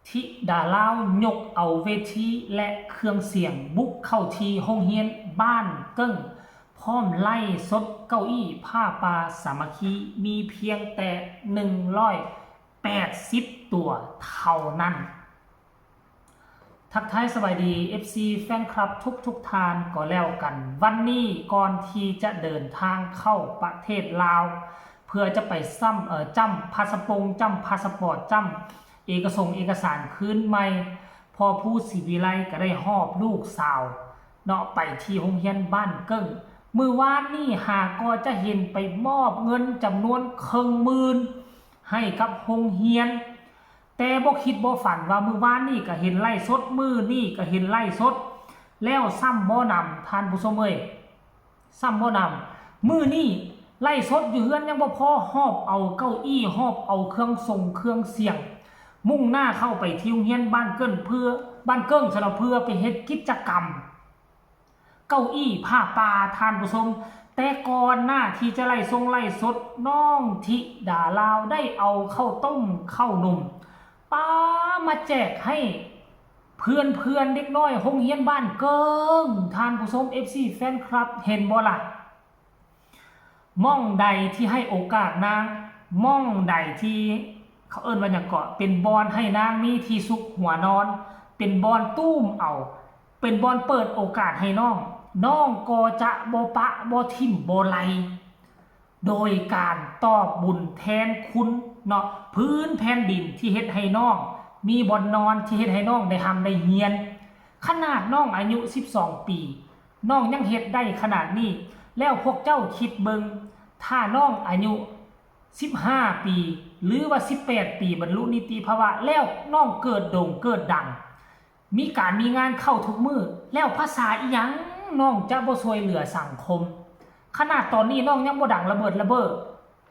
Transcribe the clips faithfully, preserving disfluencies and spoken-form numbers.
ธิดาลาวยกเอาเวทีและเครื่องเสียงบุกเข้าที่โรงเรียนบ้านเกิ่ง พร้อมไลฟ์สดเก้าอี้ผ้าป่าสามัคคี มีเพียงแต่หนึ่งร้อยแปดสิบตัวเท่านั้น ทักทายสบายดี เอฟซี แฟนคลับทุกทุกท่านก็แล้วกัน วันนี้ก่อนที่จะเดินทางเข้าประเทศลาว เพื่อจะไปซ้ำเอ่อจ้ำพาสปงจ้ำพาสปอร์ตจ้ำเอกสงเอกสารคืนใหม่ พ่อผู้ศรีวิไลก็ได้หอบลูกสาวเนาะไปที่โรงเรียนบ้านเกิ่ง มื้อวานนี้หาก็จะเห็นไปมอบเงินจำนวนครึ่งหมื่นให้กับโรงเรียน แต่บ่คิดบ่ฝันว่ามื้อวานนี้ก็เห็นไลฟ์สด มื้อนี้ก็เห็นไลฟ์สด แล้วซ้ำบ่หนำ ท่านผู้ชมเอ้ย ซ้ำบ่หนำ มื้อนี้ไลฟ์สดอยู่เฮือนยังบ่พอ หอบเอาเก้าอี้ หอบเอาเครื่องทรงเครื่องเสียง มุ่งหน้าเข้าไปที่โรงเรียนบ้านเกิ่ง เพื่อ บ้านเกิ่งซะเนาะ เพื่อไปเฮ็ดกิจกรรม เก้าอี้ผ้าป่า ท่านผู้ชม แต่ก่อนหน้าที่จะไลฟ์ทรงไลฟ์สด น้องธิดาลาวได้เอาข้าวต้มข้าวหนม ปามาแจกให้เพื่อนๆ เด็กน้อยโรงเรียนบ้านเกิ่ง ท่านผู้ชม เอฟซี แฟนคลับ เห็นบ่ล่ะ หม่องใดที่ให้โอกาสนาง หม่องใดที่เขาเอิ้นว่าหยังเกาะ เป็นบ่อนให้นางมีที่ซุกหัวนอน เป็นบ่อนตุ้มเอา เป็นบ่อนเปิดโอกาสให้น้อง น้องก็จะบ่ปะบ่ถิ่มบ่ไล โดยการตอบบุญแทนคุณเนาะ พื้นแผ่นดินที่เฮ็ดให้น้องมีบ่อนนอน ที่เฮ็ดให้น้องได้ร่ำได้เรียน ขนาดน้องอายุสิบสองปี น้องยังเฮ็ดได้ขนาดนี้ แล้วพวกเจ้าคิดเบิ่ง ถ้าน้องอายุสิบห้าปี หรือว่าสิบแปดปี บรรลุนิติภาวะ แล้วน้องเกิดโด่งเกิดดัง มีการมีงานเข้าทุกมื้อ แล้วภาษาอิหยังน้องจะบ่ช่วยเหลือสังคม ขนาดตอนนี้น้องยังบ่ดังระเบิดระเบ้อ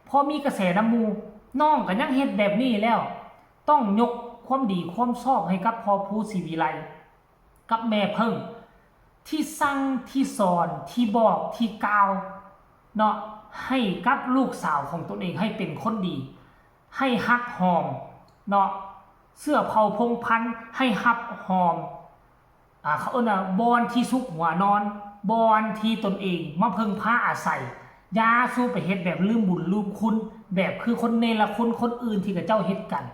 พอมีกระแสนำหมู่ น้องก็ยังเฮ็ดแบบนี้แล้ว ต้องยกความดีความชอบให้กับพ่อผู้ศรีวิไล กับแม่เพิ่ง ที่สั่ง ที่สอน ที่บอก ที่กล่าวเนาะ ให้กับลูกสาวของตนเองให้เป็นคนดี ให้ฮักหอมเนาะ เสื้อเผ่าพงศ์พันธุ์ ให้ฮับหอม อ่า เขาเอิ้นว่าบ่อนที่ซุกหัวนอน บ่อนที่ตนเองมาเพิ่งพาอาศัย อย่าสู่ไปเฮ็ดแบบลืมบุญลืมคุณ แบบคือคนเนรคุณคนอื่นที่เขาเจ้าเฮ็ดกัน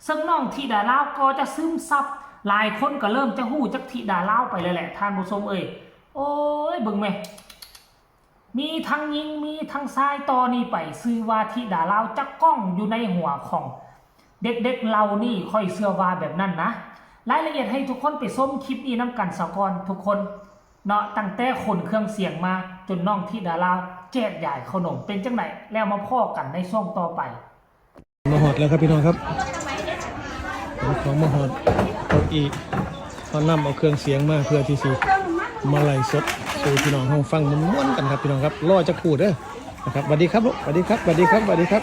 ซึ่งน้องธิดาลาวก็จะซึมซับ หลายคนก็เริ่มจะฮู้จักธิดาลาวไปแล้วแหละ ท่านผู้ชมเอ้ย โอ้ย เบิ่งแหม มีทั้งหญิง มีทั้งชาย ต่อนี้ไปชื่อว่าธิดาลาวจะก้องอยู่ในหัวของเด็กๆ เหล่านี้ ข้อยเชื่อว่าแบบนั้นนะ รายละเอียดให้ทุกคนไปชมคลิปนี้นำกันซะก่อนทุกคนเนาะ ตั้งแต่ขนเครื่องเสียงมาจนน้องธิดาลาวแจกยายขนม เป็นจั่งใด แล้วมาพ้อกันในช่วงต่อไป มาฮอดแล้วครับพี่น้องครับ ขนของมาฮอด เก้าอี้ เขานำเอาเครื่องเสียงมาเพื่อที่สิมาไลฟ์สดสู่พี่น้องเฮาฟังม่วนๆกันครับพี่น้องครับ รอจักครู่เด้อนะครับ สวัสดีครับลูก สวัสดีครับ สวัสดีครับ สวัสดีครับ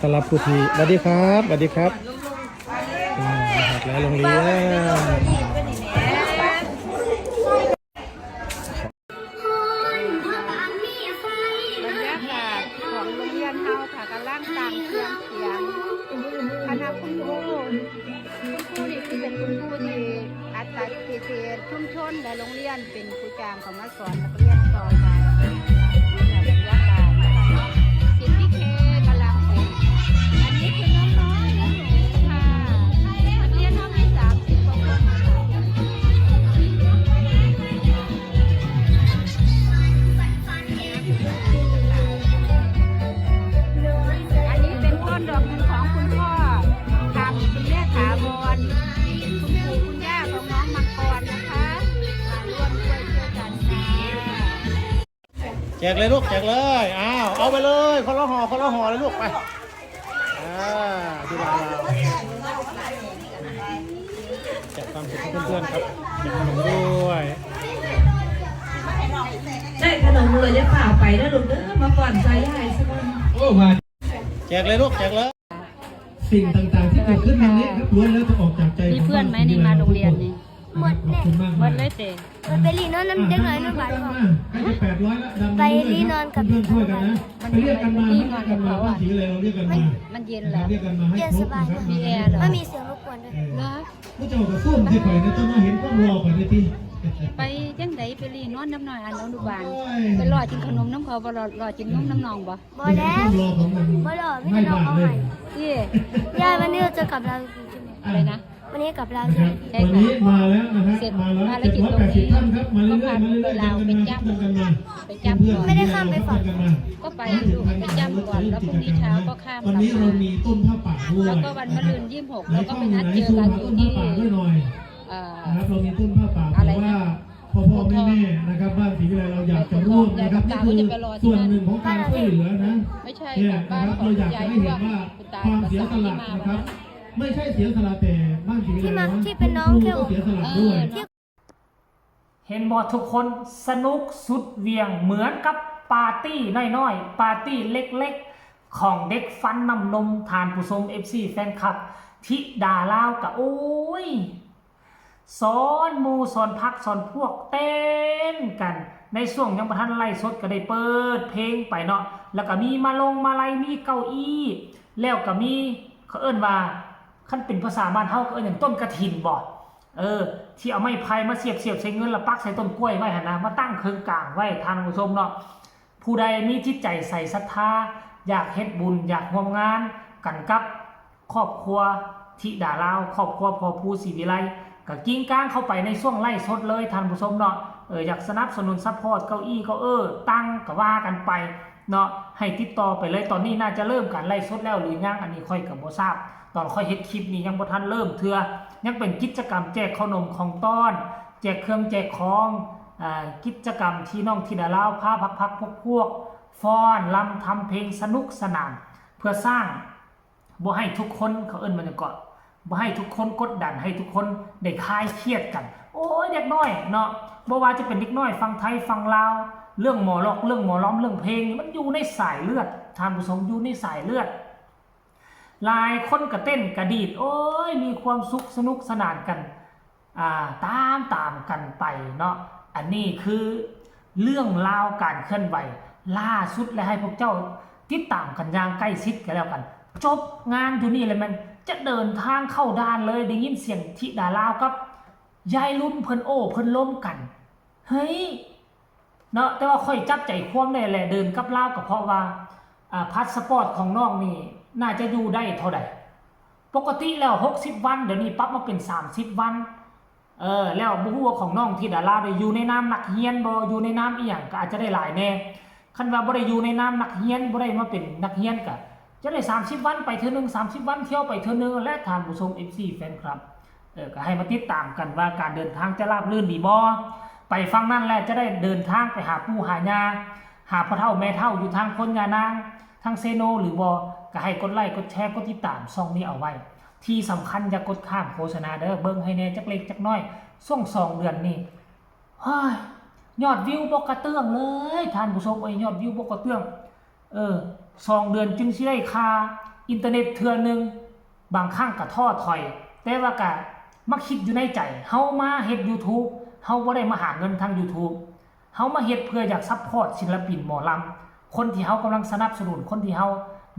ต้อนรับผู้ที่ สวัสดีครับ สวัสดีครับ อ่า มาฮอดแล้วโรงเรียน บรรยากาศของโรงเรียนเฮาค่ะ กำลังตั้งเครื่องเสียง คณะคุณครู คุณครูนี่คือเป็นคุณครูที่อัตราพิเศษชุมชนและโรงเรียน เป็นผู้จ้างเขามาสอนนักเรียนต่อไป บรรยากาศนะคะเนาะ สิทธิเคกำลังเป็น อันนี้คือน้องๆ หนูๆ ค่ะ นักเรียนเฮามีสามสิบกว่าคนนะคะ อันนี้เป็นต้นดอกเงินของคุณพ่อคำ คุณแม่ถาวร คุณปู่คุณย่าของน้องมังกรนะคะ มาร่วมด้วยช่วยกันค่ะ แจกเลยลูก แจกเลย อ้าว เอาไปเลย คนละห่อ คนละห่อเลยลูก ไป อ่า ที่ร้านเรา แจกความสุขให้เพื่อนๆครับ แจกขนมด้วย ได้ขนมเลย อย่าฝ่าไปนะลูกเด้อ มาก่อนใจยายซะก่อน โอ้ มา แจกเลยลูก แจกเลย สิ่งต่างๆที่เกิดขึ้นในนี้ครับ ล้วนแล้วจะออกจากใจ มีเพื่อนไหมนี่มาโรงเรียนนี่ หมดแน่ ขอบคุณมาก หมดเลยเต๋ มันไปรีนอนนำเด็กน้อยนำบ้าน ใกล้จะแปดร้อยแล้ว ดัน ไปรีนอนกับ เพื่อนๆช่วยกันนะ ไปเรียกกันมา รีนอนกับเขาอะ สีอะไร เราเรียกกันมา มันเย็นเหรอ เรียกกันมาให้ครบนะครับ เย็นสบาย มีแอร์เหรอ ไม่มีเสียงรบกวนด้วย เออ เจ้าก็ส้มที่ข่อยนะ ต้องมาเห็นความหล่อข่อยในที่ ไปจังได๋ไปรีนอนนำน้องอันอนุบาล โอ้ย ไปรอกินขนมนำเขาบ่รอรอกินนมนำน้องบ่ บ่แล้ว ความหล่อของมัน บ่หล่อไม่ได้หล่อ ไม่บาดเลย เอาใหม่ ที่ ย่าวันนี้เราจะกลับลาวจริงๆไหม อะไรนะ วันนี้กลับลาว นะค ใช่ รับ ไหม ใช่ วัน ค่ะ นี้มาแล้วนะครับ เสร็จ มาแล้ว ภาร เจ็ด กิจ ร้อย ตรง แปดสิบ นี้ ท่านครับ มาเรื่ ก็ อย พา ๆมา ลูก เรื่ ไป อยๆ ลาว เจอ ไป กัน จับ นะครับ เจอกันมา ไปจับ เพื่อนๆ ไม่ได้ข้ามไปฝั่ง เจอกันมา ก็ไปอยู่ไปจับก่อนแล้วพรุ่งนี้เช้าก็ข้าม วันนี้เรามีต้นผ้าป่าด้วย แล้วก็วันมะรืนยี่สิบหกเราก็ไปนัดเจอกันอยู่ที่ ไหนเข้ามาไหน เอ่อ นะครับ เรามีต้นผ้าป่า อะไร แต่ว่า นะ พ่อพ่อแม่แม่นะครับ บ้านศรีวิไลเราอยากจะร่วมนะครับ นี่คือส่วนหนึ่งของการช่วยเหลือนะ ไม่ใช่ เนี่ย กลับ นะ บ้าน ครับ ขอบ เราอยาก ใจ จะให้ ด้ เห็ วย นว่า คุณตา ความเสียสละ ภาษาที่มา นะครับ วันนั้น ไม่ใช่เสียสละแต่บ้านศรีวิไล ที่มา นะ ที่เป็นน้อง คุณครู แค่ ก็เสียสละ เอ ด้ว อย เนาะ เห็นบ่ทุกคน สนุกสุดเหวี่ยงเหมือนกับปาร์ตี้น้อยๆ ปาร์ตี้เล็กๆ ของเด็กฟันน้ำนม ท่านผู้ชม เอฟซี แฟนคลับ ธิดาลาวกะโอ้ย สอนหมู่สอนพักสอนพวกเต้นกัน ในช่วงยังบ่ทันไลฟ์สดก็ได้เปิดเพลงไปเนาะ แล้วก็มีมาลงมาลัย มีเก้าอี้ แล้วก็มี เขาเอิ้นว่า คันเป็นภาษาบ้านเฮาก็เอิ้นหยัง ต้นกฐินบ่ เออ ที่เอาไม้ไผ่มาเสียบๆใส่เงิน แล้วปักใส่ต้นกล้วยไว้หั่นนะ มาตั้งเคิงกลางไว้ ท่านผู้ชมเนาะ ผู้ใดมีจิตใจใสศรัทธา อยากเฮ็ดบุญ อยากร่วมงานกันกับครอบครัวธิดาลาว ครอบครัวพ่อภูศรีวิไล ก็กิ่งก้างเข้าไปในช่วงไลฟ์สดเลย ท่านผู้ชมเนาะ เออ อยากสนับสนุน support เก้าอี้ เก้าเออ ตั้งก็ว่ากันไปเนาะ ให้ติดต่อไปเลย ตอนนี้น่าจะเริ่มการไลฟ์สดแล้วหรือยัง อันนี้ข้อยก็บ่ทราบ ตอนข้อยเฮ็ดคลิปนี้ยังบ่ทันเริ่มเทื่อ ยังเป็นกิจกรรมแจกขนมของต้อน แจกเครื่องแจกของ อ่า กิจกรรมที่น้องธิดาลาวพาพักๆพวกๆ ฟ้อนรำทำเพลงสนุกสนาน เพื่อสร้าง บ่ให้ทุกคน เขาเอิ้นว่าหยังเกาะ บ่ให้ทุกคนกดดัน ให้ทุกคนได้คลายเครียดกัน โอ้ย เด็กน้อยเนาะ บ่ว่าจะเป็นเด็กน้อยฝั่งไทยฝั่งลาว เรื่องหมอลอก เรื่องหมอลำ เรื่องเพลงนี่มันอยู่ในสายเลือด ท่านผู้ชม อยู่ในสายเลือด หลายคนก็เต้นก็ดีด โอ้ย มีความสุขสนุกสนานกัน อ่า ตามตามกันไปเนาะ อันนี้คือเรื่องราวการเคลื่อนไหวล่าสุด และให้พวกเจ้าติดตามกันอย่างใกล้ชิดกันแล้วกัน จบงานอยู่นี่แล้วแม่นจะเดินทางเข้าด่านเลย ได้ยินเสียงธิดาลาวกับยายรุ่นเพิ่นโอ้เพิ่นล้มกัน เฮ้ย เนาะ แต่ว่าข้อยจับใจความได้แหละ เดินกลับลาวก็เพราะว่า อ่า พาสปอร์ตของน้องนี่น่าจะอยู่ได้เท่าใด ปกติแล้วหกสิบวัน เดี๋ยวนี้ปรับมาเป็นสามสิบวัน เออ แล้วบ่ฮู้ว่าของน้องธิดาลาวนี่อยู่ในนามนักเรียนบ่ อยู่ในนามอีหยัง ก็อาจจะได้หลายแน่ คันว่าบ่ได้อยู่ในนามนักเรียน บ่ได้มาเป็นนักเรียนก็จะได้สามสิบวันไปเทื่อนึง สามสิบวันเที่ยวไปเทื่อนึง และท่านผู้ชม เอฟซี แฟนคลับ เออ ก็ให้มาติดตามกันว่าการเดินทางจะราบรื่นดีบ่ ไปฝั่งนั้นแล้วจะได้เดินทางไปหาปู่หาย่า หาพ่อเฒ่าแม่เฒ่าอยู่ทางโพนยานาง ทางเซโนหรือบ่ ก็ให้กดไลค์ กดแชร์ กดติดตามช่องนี้เอาไว้ ที่สำคัญอย่ากดข้ามโฆษณาเด้อ เบิ่งให้แน่จักเล็กจักน้อย ช่วงสองเดือนนี้ เฮ้ย ยอดวิวบ่กระเตื้องเลย ท่านผู้ชมเอ้ย ยอดวิวบ่กระเตื้อง เออ สองเดือนจึงสิได้ค่าอินเทอร์เน็ตเทื่อนึง บางครั้งก็ท้อถอย แต่ว่าก็มาคิดอยู่ในใจ เฮามาเฮ็ด YouTube เฮาบ่ได้มาหาเงินทาง YouTube เฮามาเฮ็ดเพื่ออยากซัพพอร์ตศิลปินหมอลำ คนที่เฮากำลังสนับสนุน คนที่เฮา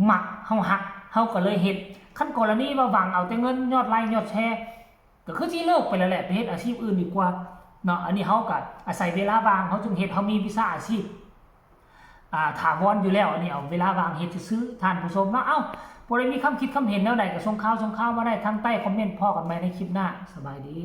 มัก เฮาฮัก เฮาก็เลยเฮ็ด คันกรณีว่าหวังเอาแต่เงินยอดไลค์ยอดแชร์ ก็คือสิเลิกไปแล้วแหละ ไปเฮ็ดอาชีพอื่นดีกว่าเนาะ อันนี้เฮาก็อาศัยเวลาว่าง เฮาจึงเฮ็ด เฮามีวิชาอาชีพ อ่า ถาวรอยู่แล้ว อันนี้เอาเวลาว่างเฮ็ดซื่อๆ ท่านผู้ชมเนาะ เอ้า ผู้ใดมีความคิดความเห็นแนวใดก็ส่งข่าวส่งข่าวมาได้ทางใต้คอมเมนต์ พ้อกันใหม่ในคลิปหน้า สบายดี